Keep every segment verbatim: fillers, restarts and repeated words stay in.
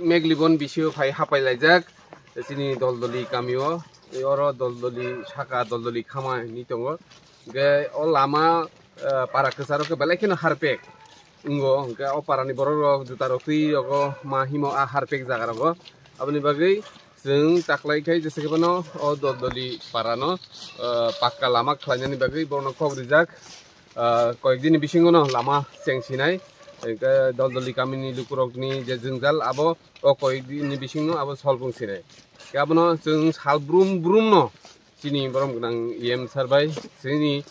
Meglibon bisio phai hapai laijak, chini Doldoli kamio, oro Doldoli saka Doldoli khama hinwi tongo. Hingke o lama, eh, para kwcharo khe belai kheno harpek wngo, hingke o parani borok rok juta rok twi rogo ma himo a harpek jaga rogo. Aboni bagwi chwng taklai khai jesa khe bono o Doldoli parano, eh, pakka lama khlainani bagwi borokno kok rijak. Ah, koyek dini bisingono lama chengsinai, hingke Doldoli kamini lukurokni je jwngjal abo o koyek dini bisingno abo solbung sinai. Hingke abono chwng sal brum brumno chini borom gwnang E M sir bai chini,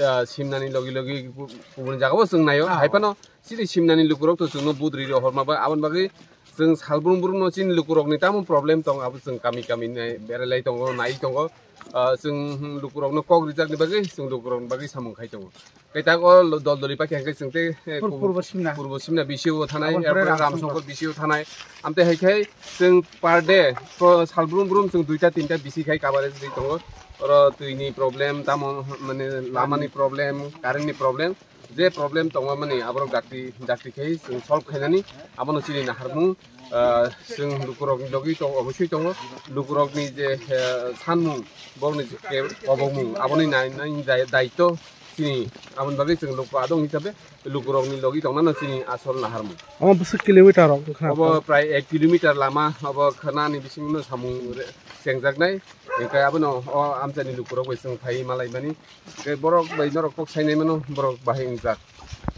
ah, simnani logi logi gu-, kubun jagao chwng naio. Ah. Hai phano chini simnani lukurok to chwngno budri rohorma bai aboni bagwi chwng sal brum brumno chini lukurokni tamo problem tong abo chwng kami kami nai berai lai tongo, nai tongo. Ah, chwng, hmm, lukurokno kok rijakni bagwi chwng lukurokni bagwi samung khai tongo. Kaitak o lo-, Doldoli pakhe hingke chwng tei, eh, Pur-, kubu-, Purbo Simna. Purbo Simna B C O thanai, Aboni pore erpore Ramsongkor. Ramsongkor B C O thanai. Amtei hai khai chwng per day, pro-, sal brum brum chwng duita tinta B C khai coverage ri tongo. Oro twini problem, tamo mane lamani problem, current ni problem. Je problem tongmani aborok dakti, dakti khai chwng solve khainani abono chini naharmung, ah, chwng lukurokni logi tong, obosui tongo. Lukurokni je, eh, sanmung, borokni je ke-, kobokmung, aboni nai, nai dai-, daityo chini, aboni bagwi chwng luku adong hisabe lukurokni logi tongnano chini asol naharmung. Omo bwswk kilometer rok wngkha? Obo prai ek kilometer lama, obo khanani bisingno samung re-, chengjaknai. Hingke abono o amchaini lukurok bai chwng phai malaimani. Hingke borok bai norok kok sainai mano, borok bahai wngjak.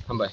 Hambai.